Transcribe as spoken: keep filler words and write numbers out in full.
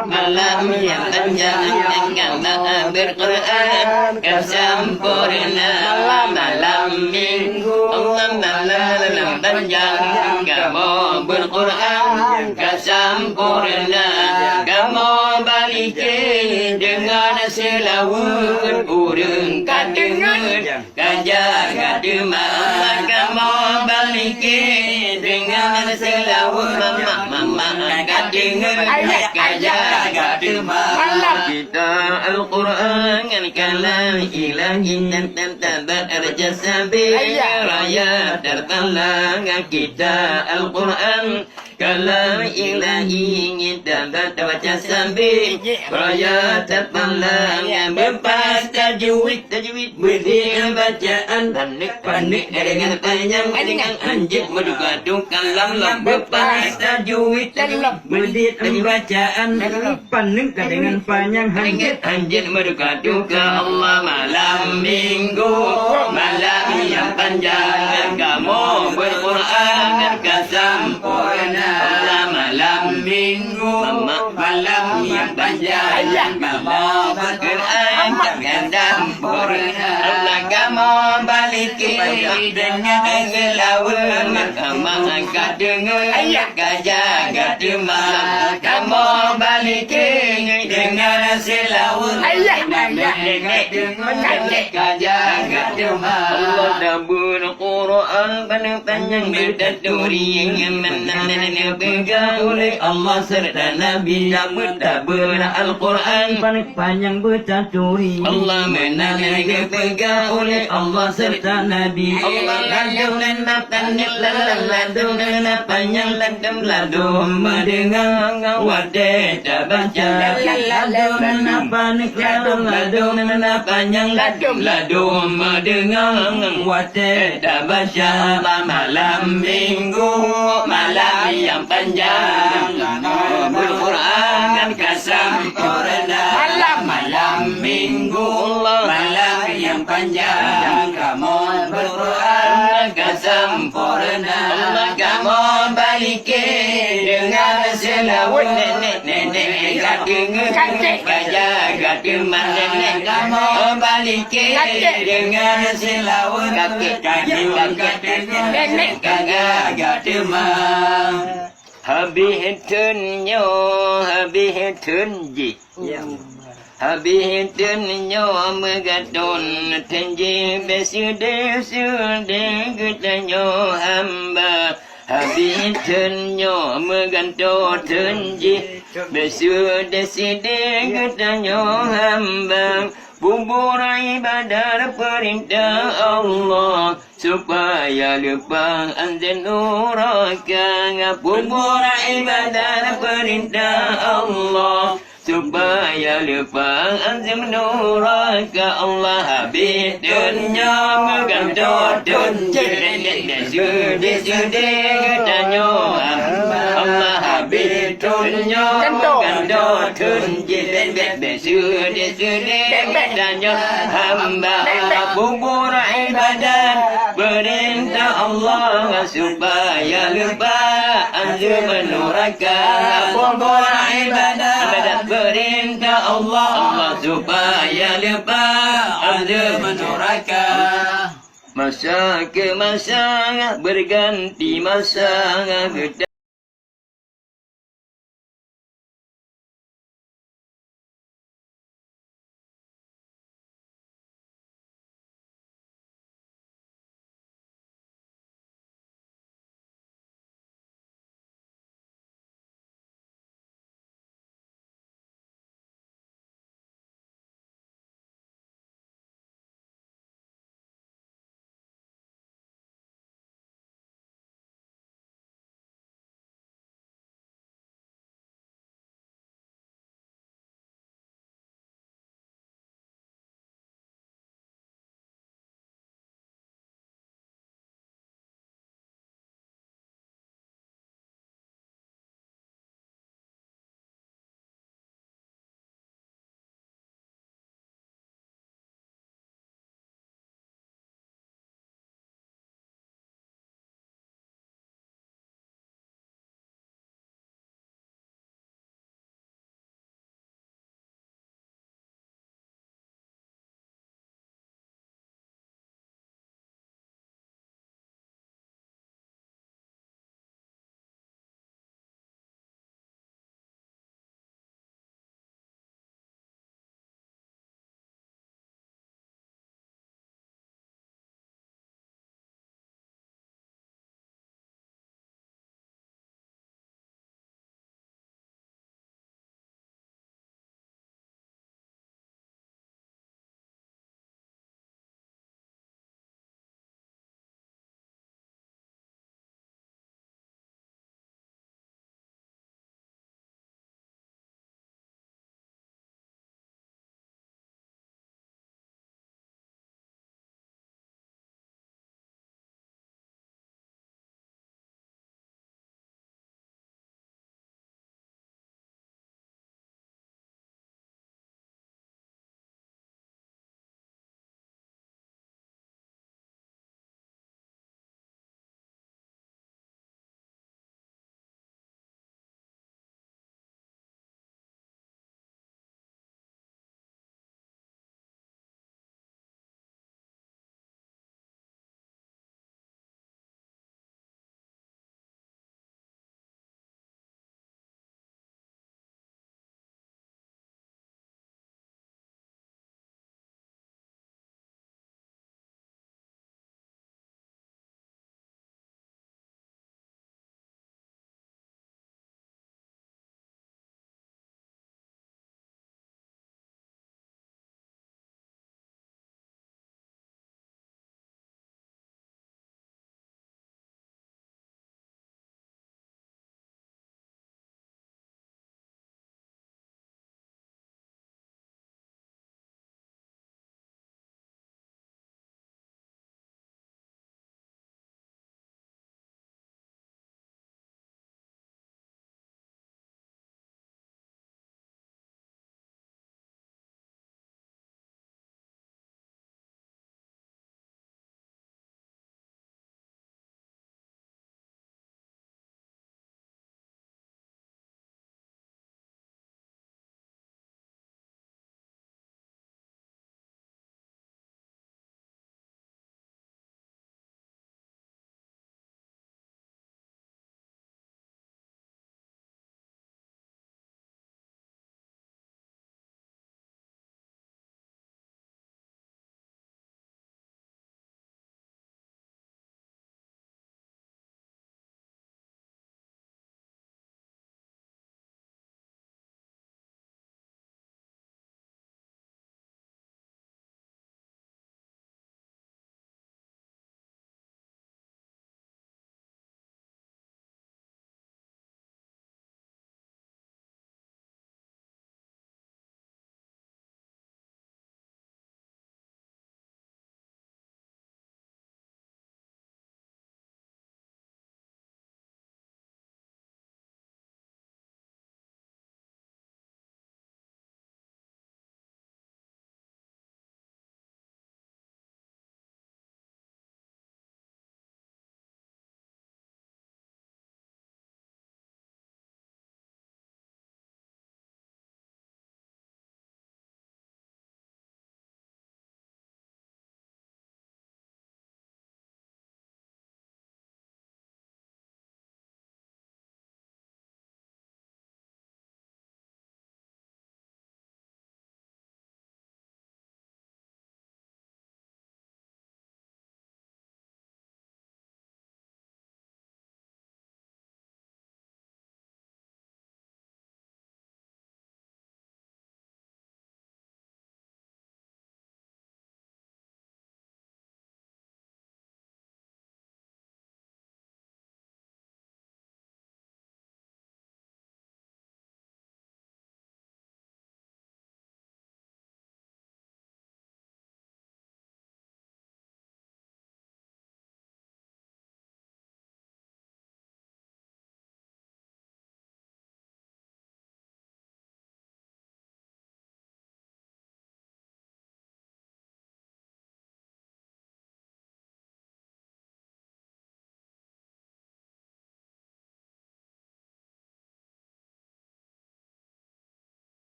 Malam nyang panjang, kamoe beuquran ka sampoereuna. Malam minggu, Allah, malam nyang panjang, kamoe beuquran ka sampoereuna. Kamoe balike deungon seulaweuet, ureueng ka deungon ka jaga teuma. Kamoe balike deungon seulaweuet, mamak-mamak ka deungon ka jaga teuma. Kita Al-Quran ngon kalam ilahi, dan tabat raja sabe raya tertalang. Kita Al-Quran kalam ilahi, tabat baca sabe raya tertalang. Beupas tajwid, tajwid, beudiek bacaan, paneuk-paneuk deungon panyang, deungon hanjeuet meuduka-duka lam-lam. Beupas tajwid, tajwid, beudiek bacaan, paneuk ka deungon panyang, hanjeuet, hanjeuet meuduka-duka. Allah, malam minggu, malam nyang panjang, kamoe beuquran ka sampoereuna. Allah, malam minggu, malam nyang panjang, kamoe beuquran ka sampoereuna. Allah, kamoe balike deungon seulaweuet, mamak-mamak ka deungon ka jaga teuma. Kamoe balike deungon seulaweuet, mamak-mamak ka deungon ka jaga teuma. Allah, tabeuna Quran paneuk panyang beutaturi, meunan nyang geupeugah uleh Allah seureuta Nabi. Tabeuna Al-Quran paneuk panyang beutaturi. Allah, meunan nyang geupeugah uleh Allah seureuta Nabi. Allah, ladôm na paneuk, ladôm na panyang, ladôm, ladôm meudeungoe watée tabaca. Ladôm na paneuk, ladôm, ladôm na panyang, ladôm, ladôm meudeungoe watée tabaca. Malam minggu, malam nyang panjang, beuquran ka sampoereuna. Malam, malam minggu, malam nyang panjang, kamoe beuquran ka sampoereuna. Allah, kamoe balike deungon seulaweuet, nenek, nenek ka deungon ka jaga teuma. Nenek, kamoe balike deungon seulaweuet, kakek, kakek ka deungon ka jaga teuma. Habéh thon nyoe, habéh thon jih. Habéh thon nyoe meugaton, thon jih bék seudeh-seudeh geutanyoe hamba. Habéh thon nyoe meugaton, thon jih bék seudeh-seudeh geutanyoe hamba. Peubuet ibadat peurintah Allah, supaya leupah azab nuraka. Peubuet ibadat peurintah Allah, supaya leupah azab nuraka. Allah, habéh thon nyoe meugaton, thon jih bék seudeh-seudeh geutanyoe hamba. Allah, habéh thon nyoe meugaton, thon jih bék, bék, bék seudeh-seudeh geutanyoe hamba. Peubuet ibadat peurintah Allah, supaya leupah azab nuraka. Peubuet ibadat peurintah Allah, supaya leupah azab nuraka. Masa ke masa berganti masa,